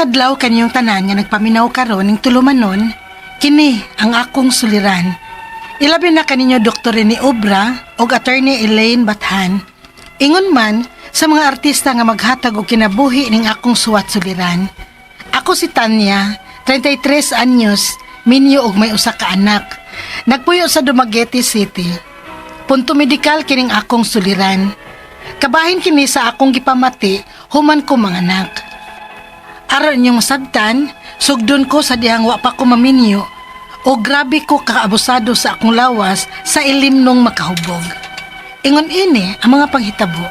Maayong adlaw kanyong tanan nga nagpaminaw karon ning tulumanon, kini ang akong suliran. Ilabi na kaninyo Dr. Rene Obra ug Attorney Elaine Bathan. Ingon man sa mga artista nga maghatag og kinabuhi ning akong suwat suliran. Ako si Tanya, 33 anyos, minyo og may usa ka anak. Nagpuyo sa Dumaguete City. Punto medikal kining akong suliran. Kabahin kini sa akong gipamati human ko manganak. Aron inyong masabtan, sugdon ko sa dihang wa pa ko maminyo o grabe ko kaabusado sa akong lawas sa ilim nung makahubog. Ingon ini ang mga panghitabo.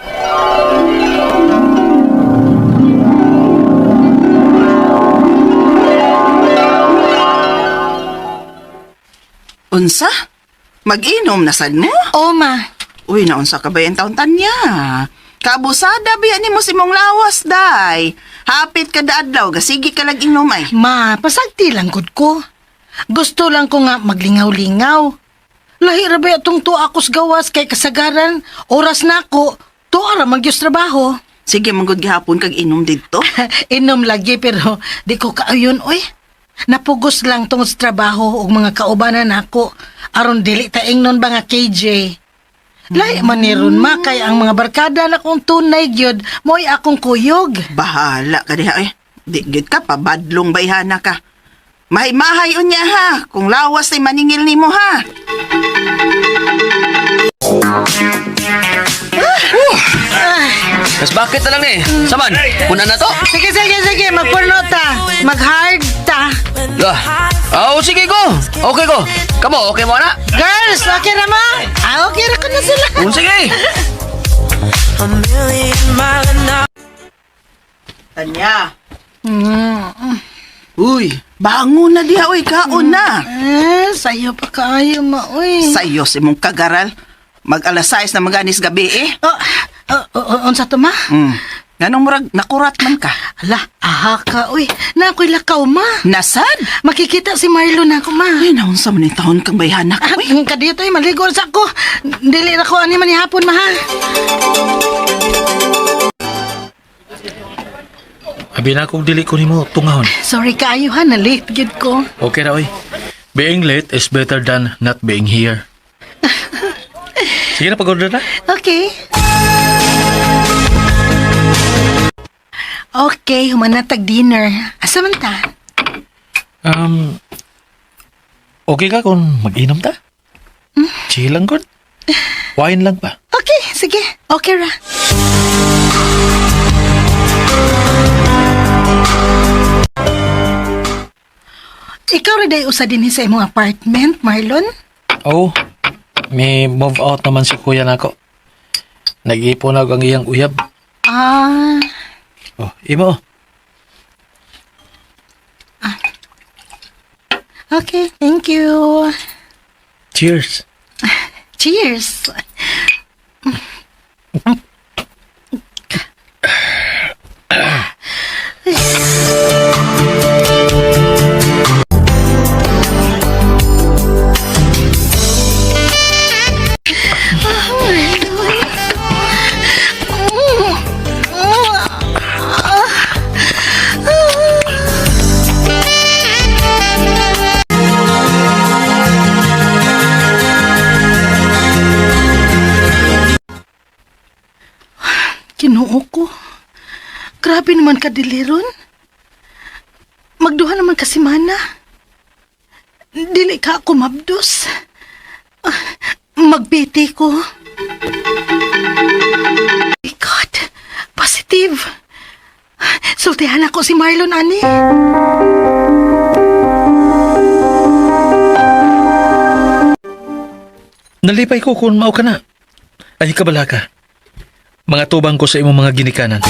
Unsa? Mag-inom na sad mo? O ma, Uy, naunsa ka ba yung taon tanya? Kabusada biya ni mo si mong lawas, day. Hapit ka daadlaw, gasigi ka lag inom ay. Ma, pasagti lang gud ko. Gusto lang ko nga maglingaw-lingaw. Lahi ra ba atong tuwa ako sa gawas kay kasagaran, oras na ako, tuwa ra magyus trabaho. Sige, manggod gihapon kag inom didto. Inom lagi pero di ko kaayon oy. Napugos lang tungod sa trabaho ug mga kaubanan nako aron dili ta ingnon ba nga KJ. Lahi man ni ron ma kay ang mga barkada na kong tunay gyud mo'y akong kuyog. Bahala ka diha eh. Di gid ka pabadlong bayhana ka. Mahimahay unya ha, kung lawas ay maningil nimo ha. Mas bakit na lang ni? Saman, kuna na to. Sige sige sige magpuno ta, mag-hard ta. Ah, oh, sige go. Okay go. Kamo, okay mo na? Girls, okay na ma? Ah, okay ra ko na sila. Oh, sige. Tanya. Uy, bangon na diha uy, kaon na. Eh, sayo pa kaayo ma oy. Sayo si mong kagaral. Mag alas 6 na maganis gabi eh. Oh, oh, oh, unsa to ma? Nganong murag nakurat man ka? Ala, aha ka oy. Na ako'y lakaw ma. Nasad? Makikita si Marlon na ako ma. Ay, naunsa man yung taon kang bayhana ka, Ah, uy. kadito ay maligo sa ako. Dili na ko ani man hapon ma ha. Abi na akong dili ko nimo tungahon. Sorry kaayo ha, na late gid ko. Okay ra oy. Being late is better than not being here. Sige na pag-order na. Okay. Okay, humanatag dinner. Asa man ta? Okay ka kung mag-inom ta? Chill lang gud. Wine lang ba? Okay, sige. Okay ra. Ikaw ra day usa dinhi sa imong apartment, Marlon? Oh, may move out naman si kuya nako. Nag-ipon na ang iyang uyab. Ah, Oh, imo. okay. Thank you. Cheers. Cheers. Kinuo ko. Grabe naman kadiliron. Magduha naman kasi mana. Dili ka ako mabdos. Ah, magbiti ko. My God, positive. Sultihan ako si Marlon, ani. Nalipay ko kung mao ka na. Ay kabala ka. Mga tubang ko sa imong mga ginikanan.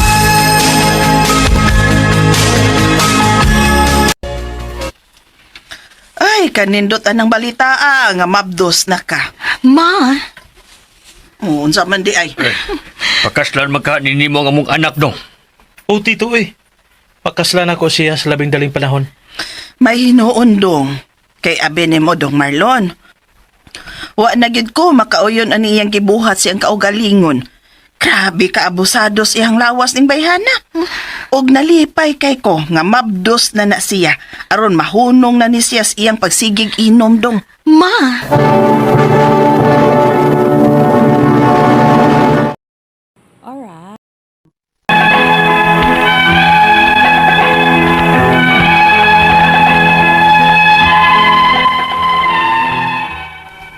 Ay, kanindot anang balita ah, nga mabdos na ka. Ma, Oh, unsa man di ay. Pakaslan magka nimo ang among anak dong. Oh, tito eh. Pakaslan ako siya sa labing daling panahon. May hinuon dong. Kay abi nimo dong Marlon. Wa na gid ko makauyon ani iyang gibuhat siyang kaugalingon. Grabe ka abusado sa iyang lawas ning bayhana. Og nalipay kay ko nga mabdos na na siya aron mahunong na ni siya sa iyang pagsigig inom dong. Ma!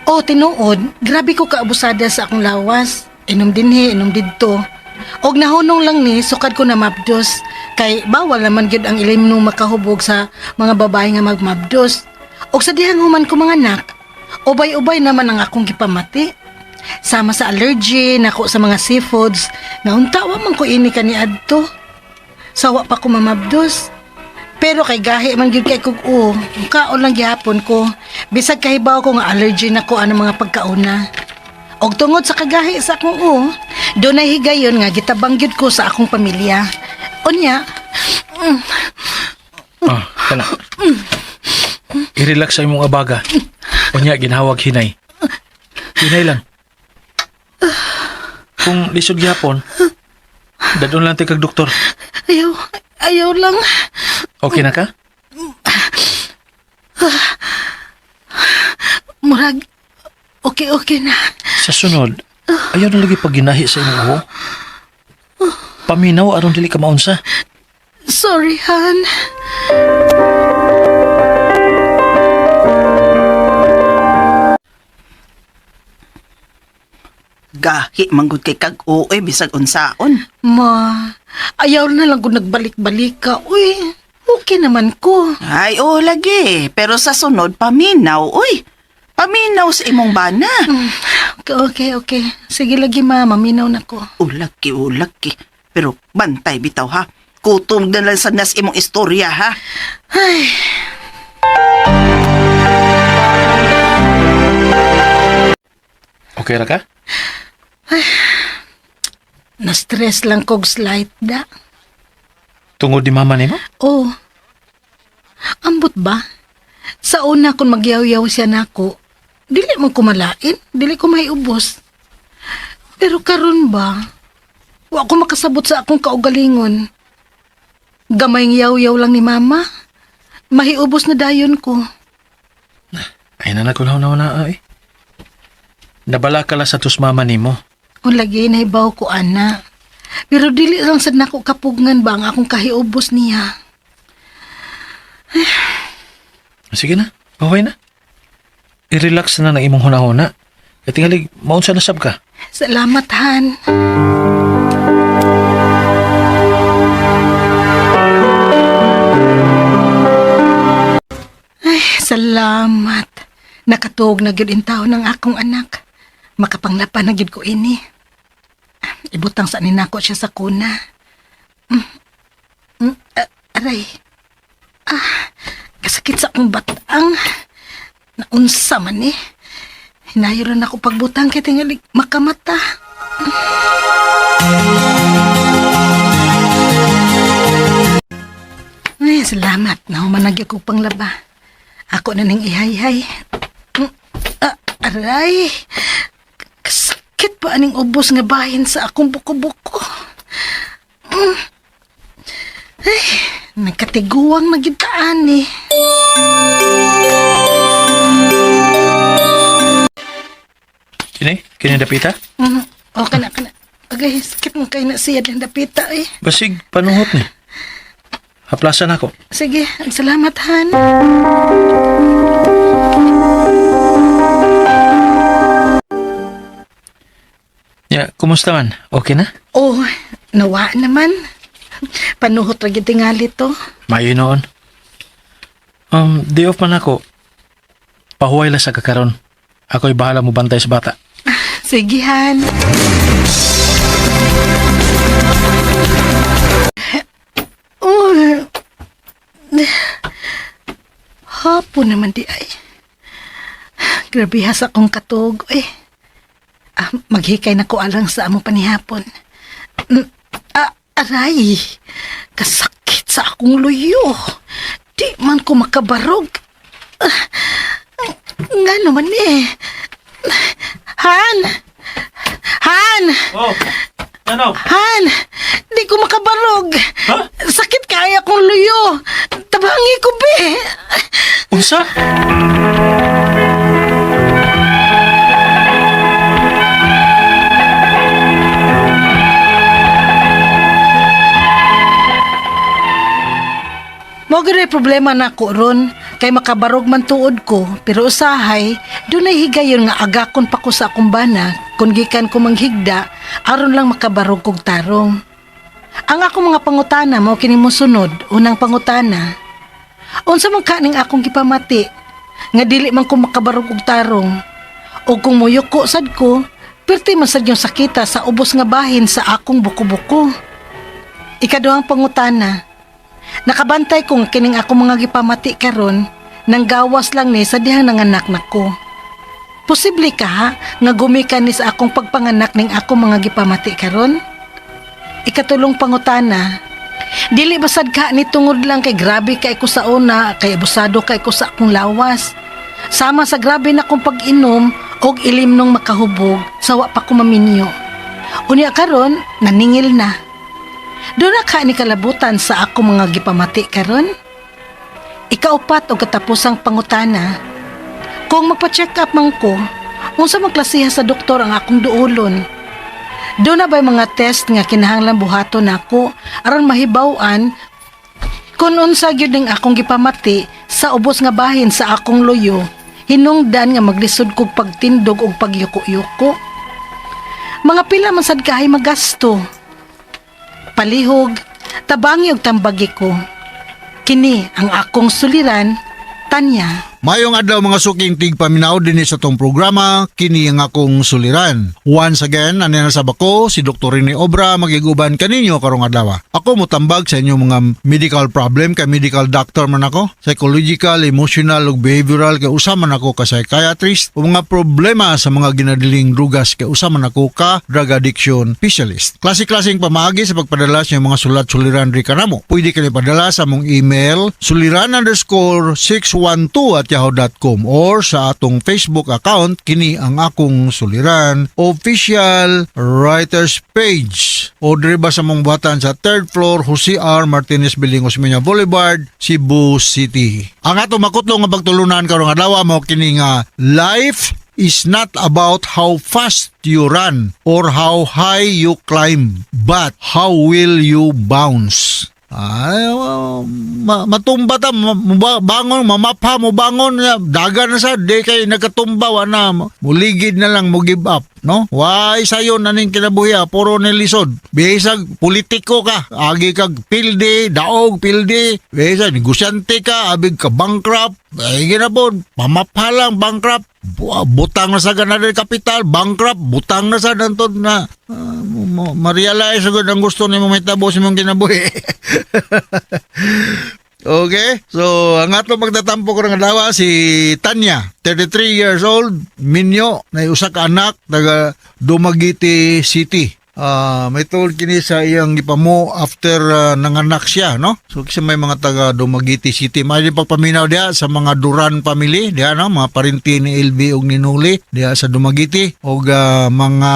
Oh, tinuod, grabe ko kaabusada sa akong lawas. Inom dinhi, inom didto. Og nahunong lang ni, sukad ko na mabdos. Kay bawal naman gyud ang ilim nung makahubog sa mga babae nga magmabdos. Og sa dihang human ko mga anak, ubay-ubay naman ang akong gipamati. Sama sa allergy, nako sa mga seafoods, nga unta wa man ko ini kaniadto. Sawa pa ko mamabdos. Pero kay gahi man gyud kay kog o, kaon lang gihapon ko. Bisag kahibaw ko nga allergy na ko ano mga pagkauna. Og tungod sa kagahi sa akong o, dunay higayon nga gitabang gyud ko sa akong pamilya. Unya, Ah, kana. I-relax sa imong abaga. Unya, ginhawag hinay. Hinay lang. Kung lisod gihapon, dadon lang tay kag doktor. ayaw, ayaw lang. Okay na ka? Murag, okay okay na. Sa sunod, ayaw na lagi pag ginahi sa imong uho. Paminaw aron dili ka maunsa. Sorry, Han. Gahi manggod kay kag oy bisag unsaon. Ma, ayaw na lang kung nagbalik-balik ka. Uy, okay naman ko. Ay, oo lagi. Pero sa sunod paminaw, uy. Paminaw sa imong bana. Okay, okay, okay. Sige lagi ma, maminaw na ko. Ulaki, ulaki. Pero bantay bitaw ha. Kutom na lang sa nas imong istorya ha. Ay, Okay ra ka? na-stress lang kog slight da. Tungod ni mama nimo? Oh, ambot ba? Sa una kung magyaw-yaw siya nako, dili man ko malain, dili ko maiubos. Pero karon ba, wa ko makasabot sa akong kaugalingon. Gamay yaw-yaw lang ni mama. Mahiubos na dayon ko. Ay na nagulaw na na ay. Nabala ka lang sa tus mama nimo. Kung lagi nahibaw ko, ana. Pero dili lang sad nako kapugngan ba ang akong kahiubos niya. Sige na, okay na. I-relax na ng imong hunahuna. Kaya tingali, maunsa na sab ka. Salamat, Han. Ay, salamat. Nakatuog na gyud in taon ng akong anak. Makapanglapan na gyud ko ini. Ibutang sa ninako siya sa kuna. Aray. Ah, kasakit sa akong batang. Naunsa man eh. Hinayo lang ako pagbutang kay tingali makamata. Ay, salamat. Nahumanag ako panglaba. Ako na ning ihayhay. Ah, aray. Kasakit pa aning ubos nga bahin sa akong buko-buko. Ay, nagkatiguang na gyud taan eh. Kini, kini dapita? Okay na, kana. Agay, sakit mo kay na siya ng dapita eh. Basig, panuhot ni. Haplasan ako. Sige, ang salamat, Han. Ya, kumusta man? Okay na? Oh, nawa naman. Panuhot ra gyud tingali to. Maayo noon. Day off man ako. Pahuway lang sa kakaron. Ako'y bahala mo bantay sa bata. Sige, Han. Oh. Hapon naman di ay. Grabe ha sa akong katog eh. Ah, maghikay na ko alang sa amo panihapon. Ah, aray. Kasakit sa akong luyo. Di man ko makabarog. Ah, nga naman eh. Han! Han! Oh, Ano? Han, di ko makabarog. Ha? Sakit kaya kong luyo. Tabangi ko, be. Unsa? Mo gyud problema nako ron kay makabarog man tuod ko pero usahay dunay higayon nga agakon pa ko sa akong bana kun gikan ko manghigda aron lang makabarog kog tarong. Ang akong mga pangutana mao kini mosunod. Unang pangutana. Unsa man kaning akong gipamati nga dili man ko makabarog og tarong o kung moyuko sad ko perti man sad yung sakita sa ubos nga bahin sa akong buko-buko. Ikaduhang pangutana. Nakabantay ko nga kining ako mga gipamati karon nang gawas lang ni sa dihang nanganak nako. Posible ka ha, nga gumikan ni sa akong pagpanganak ning ako mga gipamati karon? Ikatulong pangutana, dili basad ka ni tungod lang kay grabe kay ko sa una, kay abusado kay ko sa akong lawas. Sama sa grabe na kong pag-inom og ilim nung makahubog, sawa pa ko maminyo. Unya karon, naningil na. Doon na ka ni kalabutan sa ako mga gipamati karon. Ikaupat o katapusang pangutana. Kung magpa-check up man ko, unsa man klasiha sa doktor ang akong duolon. Doon na ba'y mga test nga kinahanglan buhaton nako aron mahibaw-an kung unsa gyud ning akong gipamati sa ubos nga bahin sa akong luyo, hinungdan nga maglisod kog pagtindog og pagyuko-yuko. Mga pila man sad kahay magasto. Palihog, tabangi og tambagi ko. Kini ang akong suliran, Tanya. Mayong adlaw mga suking tigpaminaw dinhi sa tong programa kini ang akong suliran. Once again, ani na sa bako si Dr. Rene Obra magiguban kaninyo karong adlaw. Ako motambag sa inyong mga medical problem kay medical doctor man ako, psychological, emotional ug behavioral kay usa man ako ka psychiatrist o mga problema sa mga ginadiling drugas kay usa man ako ka drug addiction specialist. Klase-klaseng pamaagi sa pagpadala sa inyong mga sulat suliran ri kanamo. Pwede kayo padala sa among email suliran_612@yahoo.com or sa atong Facebook account kini ang akong suliran official writers page o diri ba sa mong buhatan sa third floor Jose R. Martinez Building, Osmeña Boulevard, Cebu City. Ang atong makutlo nga pagtulunan karong adlaw mao kini nga life is not about how fast you run or how high you climb, but how will you bounce. Ay, matumba ta, bangon, mamapha, mo bangon, dagan na sa, di kay nagkatumba, wa na, muligid na lang, mo give up, no? Why sayo na ning kinabuhi, puro ni lisod. Bisag, politiko ka, agi kag pildi, daog, pildi, bisag, negosyante ka, abig ka bankrupt, ay ginapon, mamapha lang, bankrupt, butang na sa ganadang kapital, bankrupt, butang na sa nantod na, ma-realize agad ang gusto nimo mahitabo sa imong kinabuhi. Okay? So, ang ato magtatampo ko ng adlaw si Tanya, 33 years old, minyo, na usa ka anak taga Dumaguete City. May tuod kini sa iyang gipamo after nanganak siya, no? So kasi may mga taga Dumaguete City. May din pagpaminaw diha sa mga Duran family, diha no, mga parinti ni LB ug ni Nuli diha sa Dumaguete og mga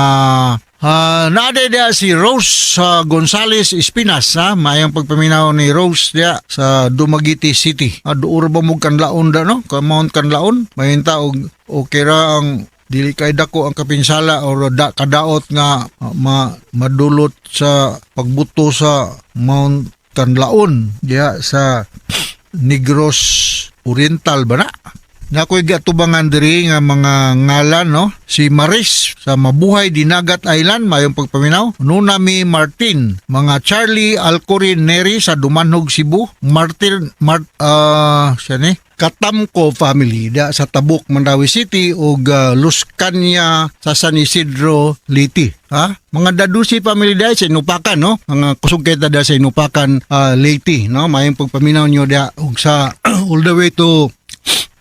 naade diha si Rose Gonzales Espinas, ha, mayang pagpaminaw ni Rose diha sa Dumaguete City. Duor ba mo kanlaon da no? Ka Mount Kanlaon. Mahinta og okay ra ang dili kay dako ang kapinsala or kadaot nga madulot sa pagbuto sa Mount Kanlaon diha sa Negros Oriental ba na? Nakoy gatubangan diri nga mga ngalan no. Si Maris sa Mabuhay Dinagat Island mayong pagpaminaw. Nunami Martin, mga Charlie Alcorin Neri sa Dumanhog Cebu, Martin Mart siya ni Katamko family da sa Tabuk Mandaue City ug Luscania sa San Isidro Leyte. Ha? Mga Dadusi family da sa Inupakan no. Mga kusog kay ta da sa Inupakan Leyte no. Mayong pagpaminaw nyo da ug sa all the way to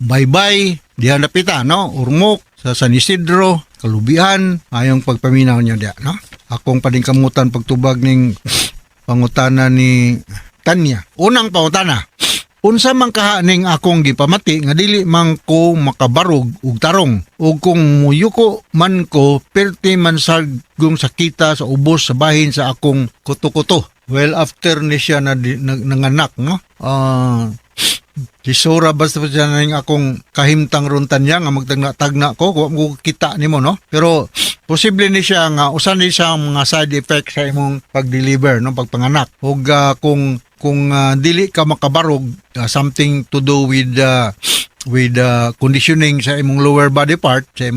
Baybay, diha napita, no? Ormoc, sa San Isidro, Kalubian, ayong pagpaminaw niya diha, no? Akong paningkamutan pagtubag ning pangutana ni Tanya. Unang pangutana. Unsa man kaha ning akong gipamati nga dili man ko makabarog og tarong, ug kung muyuko man ko, perti man sagong sakita sa ubos sa bahin sa akong kuto-kuto. Well, after ni siya na nanganak, no? Kisura basta pa siya ning akong kahimtang ron, Tanya, nga magtagna-tagna ko, wa mo kita nimo, no? Pero posible ni siya nga usa ni siya ang mga side effect sa imong pag-deliver, no, pagpanganak. Ug kung dili ka makabarog, something to do with conditioning sa imong lower body part, sa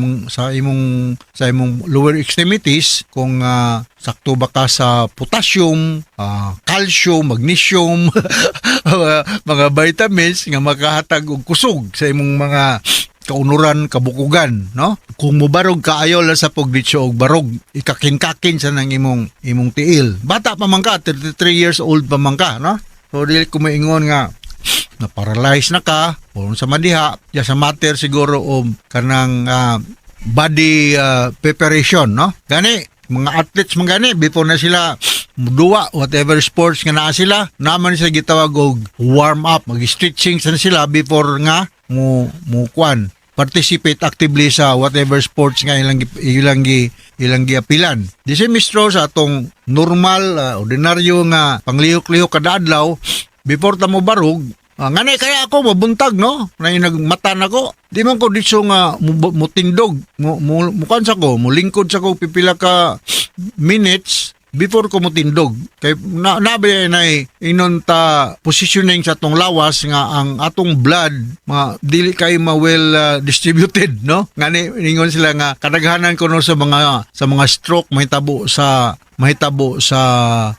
imong lower extremities, kung sakto ba ka sa potassium, calcium, magnesium, mga vitamins nga makahatag og kusog sa imong mga kaunuran, kabukugan, no? Kung mubarog ka, ayaw lang sa pagditso og barog, ikakin-kakin sa nang imong tiil. Bata pa man ka, 33 years old pa man ka, no? So dili ko maingon nga na paralyzed na ka o sa madiha ya sa matter siguro o kanang body preparation, no? Gani mga athletes man gani, before na sila duwa, whatever sports nga naa sila, naman sila gitawag og warm up, mag-stretching sa sila before nga mo mo kwan, participate actively sa whatever sports nga ilang giapilan. The same is true sa atong normal, ordinaryo nga panglihok-lihok kada adlaw before ta mo barog. Ngani kaya ako mabuntag, no, na nagmata nako, di man ko ditso nga mutindog mo, mukan sa ko, mulingkod sa ko pipila ka minutes before ko mutindog, kay na nabi na inon ta positioning sa atong lawas nga ang atong blood ma dili kay ma well distributed, no? Ngani ingon sila nga kadaghanan kuno sa mga stroke mahitabo sa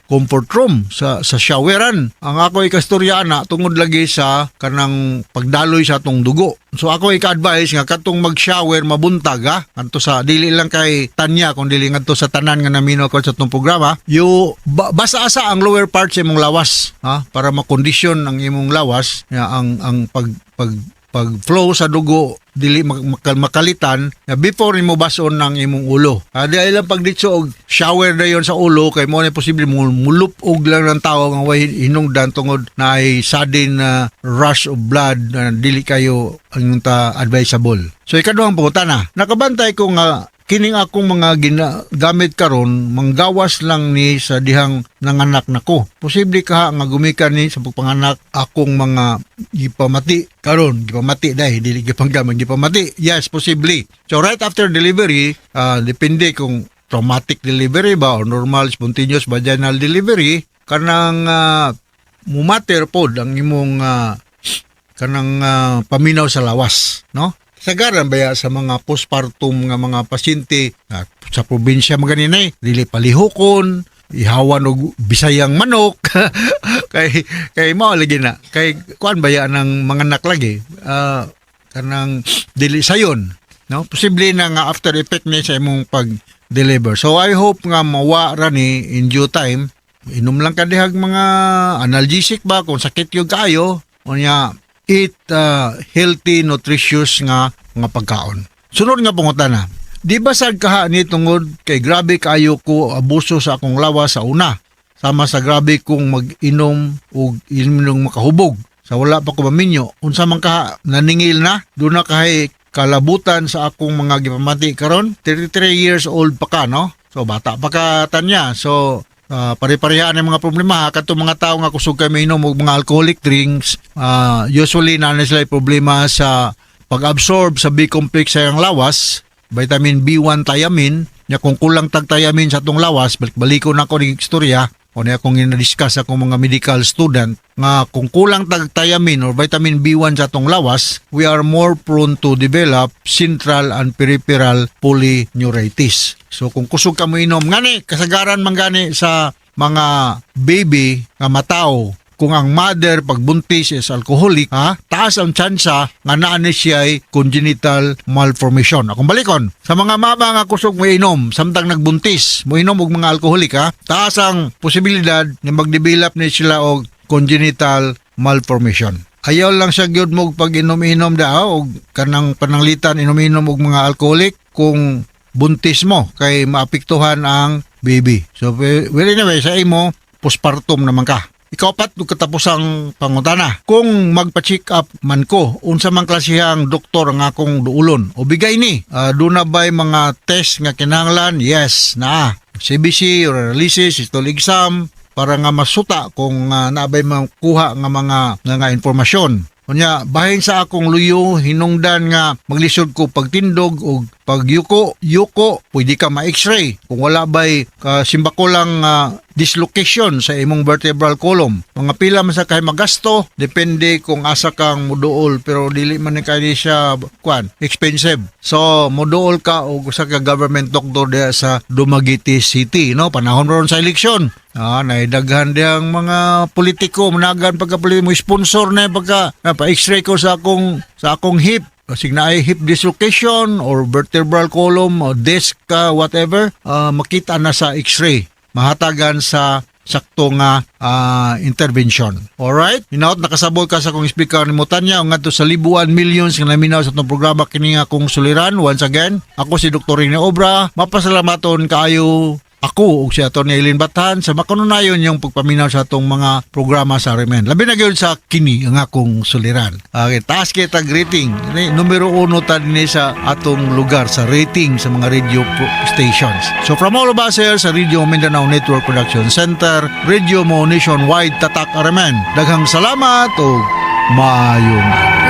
comfort room, sa showeran. Ang ako ikastorya ana tungod lagi sa kanang pagdaloy sa atong dugo. So ako ika-advise nga katong mag-shower mabuntag, ha, ngadto sa dili lang kay Tanya kung dili ngadto sa tanan nga namino ko sa atong programa, you basa-asa ang lower part sa imong lawas, ha, para makondisyon ang imong lawas ya ang pag pag pag flow sa dugo dili makalitan ya before nimo bason ng imong ulo. Di ay lang pagditso og shower dayon sa ulo kay mo na posible mulup og lang ng tao nga way hinungdan tungod na ay sudden rush of blood na dili kayo ang ta advisable. So ikaduhang pangutana, nakabantay ko nga kining akong mga ginagamit karon manggawas lang ni sa dihang nanganak nako. Posible ka nga gumikan ni sa pagpanganak akong mga gipamati karon, gipamati dahil dili gipanggamit, gipamati. Yes, posible. So right after delivery, depende kung traumatic delivery ba or normal spontaneous vaginal delivery, kanang mumater pod ang imong kanang paminaw sa lawas, no? Sagaran baya sa mga postpartum nga mga pasyente sa probinsya maganinay, dili palihukon, ihawan og bisayang manok kay kay mao lagi na kay kuan baya ng mga anak lagi, kanang dili sayon, no? Posible na nga after effect ni sa imong pag deliver. So I hope nga mawa ra ni in due time. Inom lang ka dihag mga analgesic ba kung sakit yung kaayo. Unya eat healthy, nutritious nga mga pagkaon. Sunod nga pangutana. Di ba sad kaha ni tungod kay grabe kaayo ko abuso sa akong lawas sa una? Sama sa grabe kong mag-inom og inom makahubog. Sa wala pa ko maminyo, unsa man kaha naningil na, doon na kahay kalabutan sa akong mga gipamati karon. 33 years old pa ka, no? So bata pa ka, Tanya. So pare-parehaan ang mga problema, ha. Katong mga tao nga kusog kay mainom og mga alcoholic drinks, usually naa na sila problema sa pag-absorb sa B complex sa iyang lawas, vitamin B1 thiamine. Nya kung kulang tag thiamine sa atong lawas, balik-baliko na ko ning istorya o niya akong ina-discuss akong mga medical student nga kung kulang tag thiamine or vitamin B1 sa atong lawas, we are more prone to develop central and peripheral polyneuritis. So kung kusog ka mo inom, ngani kasagaran man gani sa mga baby nga matao, kung ang mother pagbuntis is alcoholic, ha, taas ang tsansa nga naa ni siya ay congenital malformation. Akong balikon, sa mga mama nga kusog mo inom samtang nagbuntis, mo inom og mga alcoholic, ha, taas ang posibilidad nga magdevelop ni sila og congenital malformation. Ayaw lang sa gyud mo pag inom-inom da og kanang pananglitan inom-inom og mga alcoholic kung buntis mo kay maapektuhan ang baby. So well, anyway, sa imo postpartum naman ka. Ikaupat ug katapusang pangutana. Kung magpa-check up man ko, unsa man klasehang doktor ang akong duulon? O bigay ni, duna ba'y mga test nga kinahanglan? Yes, naa. CBC, urinalysis, stool exam, para nga masuta kung naabay makuha nga mga nga impormasyon. Unya, bahin sa akong luyo, hinungdan nga maglisod ko pagtindog o pagyuko, yuko, pwede ka ma-x-ray. Kung wala ba'y simbako lang dislocation sa imong vertebral column. Mga pila man sa kay magasto, depende kung asa kang muduol, pero dili man ni kay siya kwan, expensive. So muduol ka og usa ka government doctor diha sa Dumaguete City, no? Panahon ron sa eleksyon. Naidaghan diyang mga politiko, managan pagka mo sponsor na pagka pa x-ray ko sa akong hip. Kasi naay hip dislocation or vertebral column o disc, whatever, makita na sa x-ray. Mahatagan sa sakto nga intervention. Alright? Hinaot nakasabot ka sa akong speaker ni Mutanya ngadto sa libuan millions nga naminaw sa atong programa kini nga akong suliran. Once again, ako si Dr. Rene Obra. Mapasalamaton kaayo ako ug si Atty. Eileen Bathan sa makanunayon yung pagpaminaw sa atong mga programa sa RMN. Labi na gyud sa kini ang akong suliran. Okay, taas kita rating. Ni, numero uno ta dinhi sa atong lugar sa rating sa mga radio stations. So from all of us here sa Radio Mindanao Network Production Center, Radio Mo Nationwide Tatak RMN. Daghang salamat ug maayong adlaw.